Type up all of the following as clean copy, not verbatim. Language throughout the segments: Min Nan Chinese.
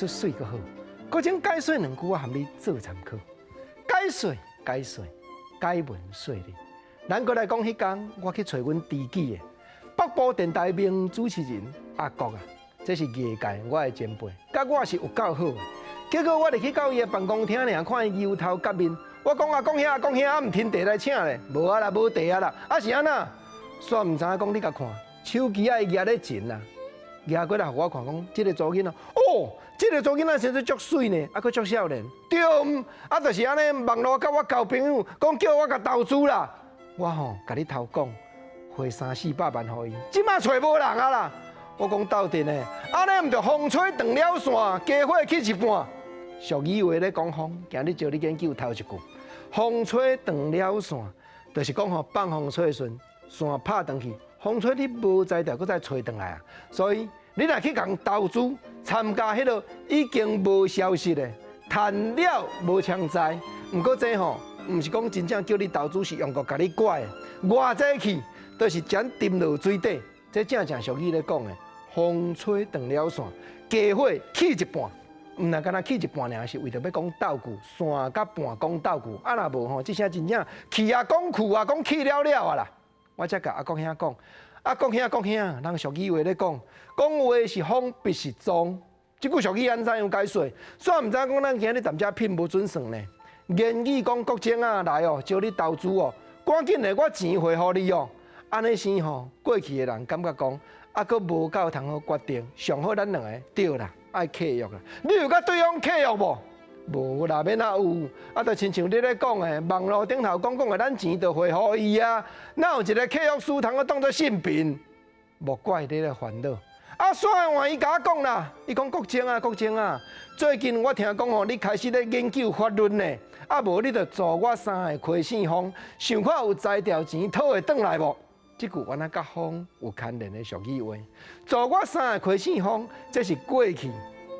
說媠閣好。閣將解說兩句，我含你做參考。解說，解說，解文說理。咱閣來講，彼工我去揣阮知己的北部電台名主持人阿國啊，這是藝界我的前輩，佮我是有夠好的。結果我入去到伊的辦公廳爾，看伊牛頭角面，我講阿國兄，阿國兄，啊毋添茶來請咧，無啊啦，無茶啊啦，啊是按怎？煞毋知影講你共看，手機仔伊舉咧前啊，舉過來予我看，講這个查某囡仔，哦，這个查某囡仔生做足媠呢，啊閣足少年，對毋？啊，就是按呢，網路佮我交朋友，講叫我共投資啦，我吼共你偷講，匯三四百萬予伊，這馬揣無人啊啦！我講鬥陣的，按呢毋著風吹斷了線，家伙去一半。俗語話咧講風，今日招你研究頭一句，風吹斷了線，就是講吼放風吹的時陣，線拍斷去，風吹你無才調，閣再吹轉來啊。所以你若去共投資參加彼个已經無消息的，趁了無槍在。毋過這吼，毋是講真正叫你投資是用國共你拐的，偌濟去，都是將沉落水底。這正正俗語咧講的，風吹斷了線，家伙去一半。毋若干焦去一半爾，是為著欲講鬥句，線佮半講鬥句。啊若無吼，這聲真正去啊講去啊講去了了啊啦。我才共阿國兄講，阿國兄國兄，人俗語話咧講，講話是風，筆是蹤。這句俗語按怎樣解說？煞毋知講咱今日踮遮騙無準算呢？言語講國政啊來哦，招你投資哦，趕緊的我錢匯予你哦。按呢生吼，過去的人感覺講，啊，閣無夠通好決定，上好咱兩个對啦，愛契約啦。你有佮對方契約無？無啦，欲哪有？啊，就親像你咧講的，網路頂頭講講的，咱錢就匯予伊啊。哪有一个契約書通好當做信憑？莫怪你咧煩惱。啊，煞換伊共我講啦，伊講國政啊，國政啊，最近我聽講吼，你開始咧研究法律呢。啊，無你就助我三个溪姓風，想看有才調錢討會轉來無？這句原來佮風有牽連的俗語話，助我三个溪姓風，這是過去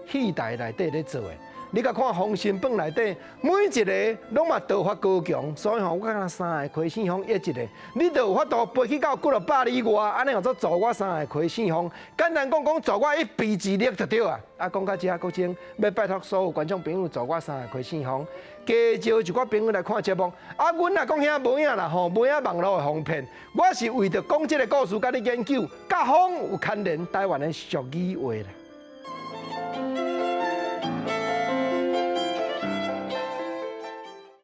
戲台內底咧做的。你共看《封神榜》內底，每一个攏嘛道法高強，所以吼，我敢若三个溪姓風一一个，你就有法度飛去到幾若百里外，按呢叫做助我三个溪姓風。簡單講講助我一臂之力就對啊。啊，講到這，閣前欲拜託所有觀眾朋友助我三个溪姓風，加招一寡朋友來看節目。啊，阮若講遐無影啦吼，無影網路的防騙。我是為著講這个故事，共你研究，佮風有牽連台灣的俗語話啦。